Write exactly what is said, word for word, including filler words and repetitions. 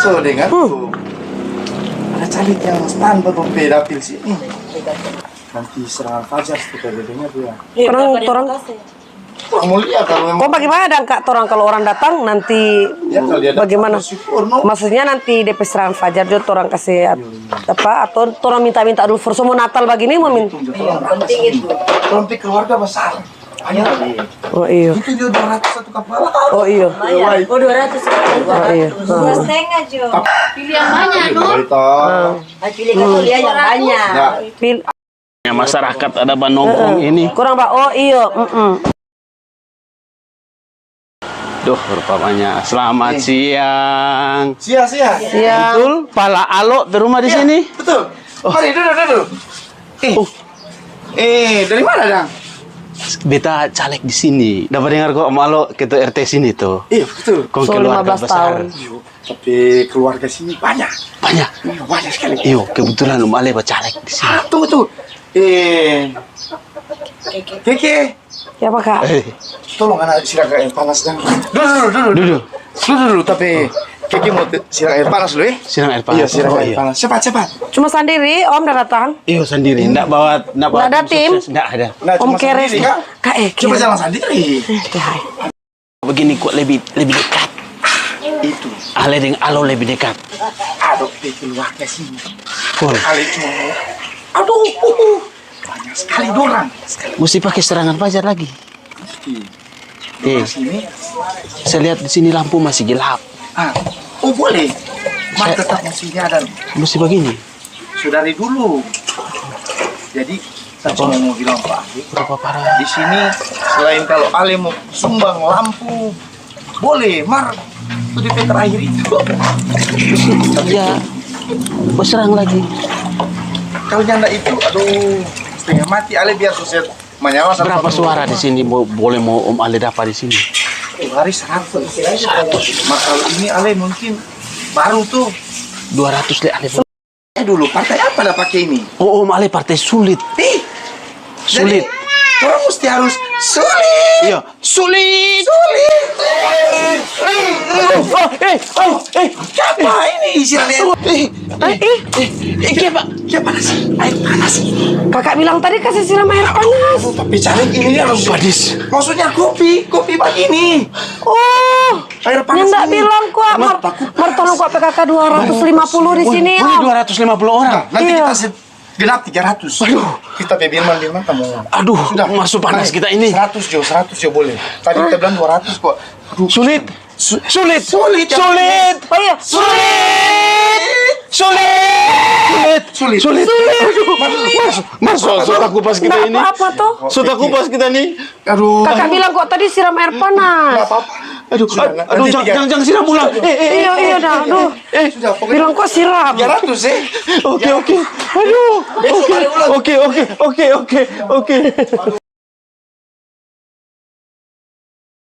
So, dengan tu. Ada caleg yang stand pa tong pe dapil sini. Nanti serangan fajar kita dengar dia. Iya, torang, torang, Orang mau lihat kalau memang. Kong bagaimana dang, Kak, torang kalau orang datang nanti? Ya, kalau dia datang, bagaimana? Bersyukur, no? Maksudnya nanti depe serangan fajar jo torang kase at-, apa, atau torang minta-minta dulu for semua Natal bagini mo min-. Itu, orang penting itu. Orang pe keluarga besar. Ayo. Oh, iyo. Itu dia dua ratus satu kapala. Oh, iyo. Lumayan. Oh, dua ratus. Oh, iyo. Dua setengah jo. Pilih yang banyak, no? Ah, pilih satu dia yang banyak. Ya. Pil- Ya, masyarakat ada banongkrong ini. Kurang ba, oh, iyo, mm-mm. Duh, rupanya. Selamat siang. Siang, siang. Siang. Betul, pala Alo di rumah di sini? Iya, betul. Oh. Mari, duduk, duduk. Eh. Oh. Eh, dari mana, dang? Beta caleg di sini. Dapa dengar kong Om Alo ketua R T sini, to. Iya, betul. Kong so, keluarga lima belas besar. Tahun. Iyo, tapi keluarga sini banyak. Banyak? Iya, banyak sekali. Iyo, kebetulan Om Ale bacaleg di sini. Ah, tunggu, tunggu. Eh, Keke. Ya, apa, Kak? Eh. Tolong, ana siram aer panas, dang. Duduk, duduk, duduk. Duduk. Duduk, duduk, tapi Keke mo te-, siram aer panas dulu, eh. Siram aer panas. Iya, siram aer panas. Oh, iya. Cepat, cepat. Cuma sandiri, Om, da datang? Iyo, sandiri. Nda bawa, nda bawa tim sukses. Nda ada. Nah, Om Keres. Sandiri, Kak. Kak, eh, coba jalan sandiri. Eh, hai. Begini kong lebih, lebih dekat. Itu. Ale deng Alo lebih dekat. Alo pe keluarga sini. Full. Ale cuma mau, aduh, uh, uh, banyak sekali dorang. Musti pake serangan fajar lagi. Musti. Eh. Sini. Saya lihat di sini lampu masih gelap. Ah, oh, boleh. Mar tetap musti ada. Musti begini. So dari dulu. Jadi, saya cuma mau bilang, Pak, di sini selain kalau ale mo sumbang lampu, boleh, mar itu depe terakhir itu. Iya. Baserang lagi. Kalau nyanda itu, aduh, setengah mati ale biar sosial manyala sama. Berapa suara di sini mo-, boleh mo Om Ale dapa di sini? Oh, hari seratus. Mar kalau ini ale mungkin baru tuh. Dua ratus le ale. Eh, dulu, partai apa da pake ini? Oh, Om Ale partai sulit. Ih, sulit. Jadi, torang musti harus sulit. Iya, sulit. Sulit. Oh, eh, oh, eh. Siapa ini isinya? Eh, eh, eh, eh, kiapa? Kiapa panas? Air panas. Kakak bilang tadi kasih siram air panas. Aduh, tapi caleg ini harus pedis. Maksudnya kopi, kopi begini. Oh. Air panas ini. Nyanda bilang kwa, mar, mar tolong kwa P K K dua ratus lima puluh di sini, Om. Boleh dua ratus lima puluh orang? Nah, nanti kita se-, genap tiga ratus. Aduh. Kita pe Birman, Birman kamu. Aduh, sudah. Masuk panas kita ini. Seratus jo, seratus jo boleh. Tadi kita bilang dua ratus kok. Aduh. Sulit. Su-, sulit. Sulit. Sulit. Oh iya. Sulit. Sulit. Sulit. Sulit. Aduh, Mas, Mas, so, so takupas kita ini. Apa, apa tuh? So takupas kita nih. Aduh. Kakak bilang kok tadi siram air panas. Nggak apa-apa. Aduh, sudah, aduh, nanti jang-, tiga jang-, jang siram ulang. Eh, eh, eh. Iya, iya, dah, aduh. Eh, sudah, pokoknya bilang kok siram. Tiga ratus, eh. Oke, oke. Aduh. Besok balik ulang. Oke, oke, oke, oke, oke.